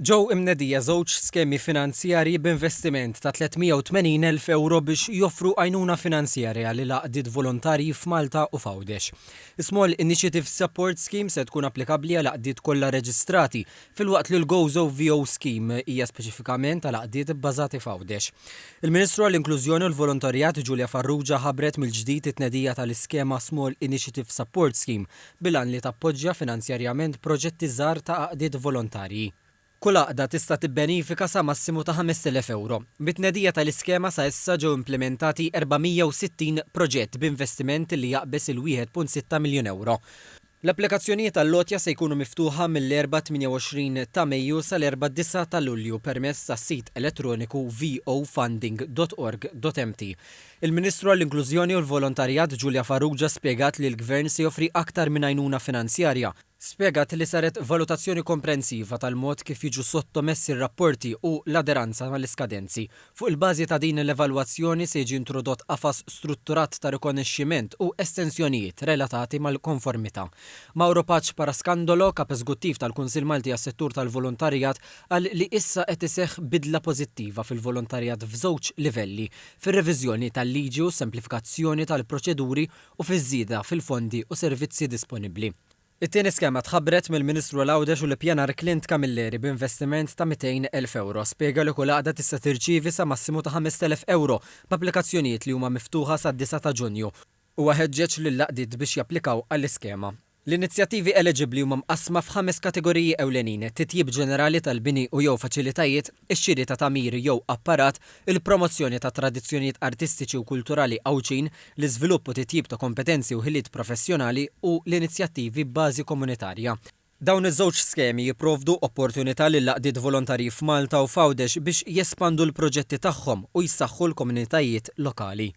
Ġew imnedija żewġ skemi finanzjarji b'investiment ta' 380,000 ewro biex joffru għajnuna finanzjarja lil għaqdiet volontarji f'Malta u f'Għawdex. Is-Small Initiative Support Scheme se tkun applikabbli għal għaqdiet kollha reġistrati, filwaqt li l-Gozo VO Scheme hija speċifikament għal għaqdiet ibbażati f'Għawdex. Il-Ministru għall-Inklużjoni u l-Volontarjat Julia Farrugia ħabbret mill-ġdid it-tnedija tal-iskema Small Initiative Support Scheme bil-għan li tappoġġja finanzjarjament proġetti żgħar ta' għaqdiet volontarji. Kull għaqda tista' tibbenifika sa massimu ta' 5,000 ewro. Bit-tnedija tal-iskema sa issa ġew implimentati 460 proġett b'investiment li jaqbeż il-1.6 miljun ewro. L-applikazzjonijiet għall-għotja se jkunu miftuħa mill-Erbgħa 28 ta' Mejju sal-Erbgħa 9 ta' Lulju permezz tas-sit elettroniku vofunding.org.mt. Il-Ministru għall-Inklużjoni u l-Volontarjat Julia Farrugia spjegat li l-Gvern se joffri aktar minn għajnuna finanzjarja. Spjegat li saret valutazzjoni komprensiva tal-mod kif jiġu sottomessi r-rapporti u l-aderanza mal-iskadenzi. Fuq il-bażi ta' din l-evalwazzjoni se jiġi introdott qafas strutturat ta' rikonoxximent u estensjonijiet relatati mal-konformità. Mauro Pace Parascandolo, Kap Eżguttiv tal-Kunsill Malti għas-Settur tal-Volontarjat, qal li issa qed iseħħ bidla pożittiva fil-volontarjat f'żewġ livelli, fir-reviżjoni tal-liġi u s-semplifikazzjoni tal-proċeduri u fiż-żieda fil-fondi u servizzi disponibbli. It-tieni skema tħabbret mill-Ministru għal Għawdex u l-Ippjanar Clint Camilleri b'investiment ta' 200,000 ewro. Spjega li kull għaqda tista' tirċievi sa massimu ta' 5,000 ewro b'applikazzjonijiet li huma miftuħa sad-disgħa ta' Ġunju. Huwa ħeġġeġ lill-għaqdiet biex japplikaw għall-iskema. L-inizjattivi eliġibbli huma mqassma f'ħames kategoriji ewlenin, titjib ġenerali tal-bini u jew faċilitajiet, ix-xiri ta' tagħmir jew apparat, il-promozzjoni ta' tradizzjonijiet artistiċi u kulturali Għawdxin, l-iżvilupp u titjib ta' kompetenzi u ħiliet professjonali u l-inizjattivi b'bażi komunitarja. Dawn iż-żewġ skemi jipprovdu opportunità lill-għaqdiet volontarji f'Malta u f'Għawdex biex jespandu l-proġetti tagħhom u jsaħħu l-komunitajiet lokali.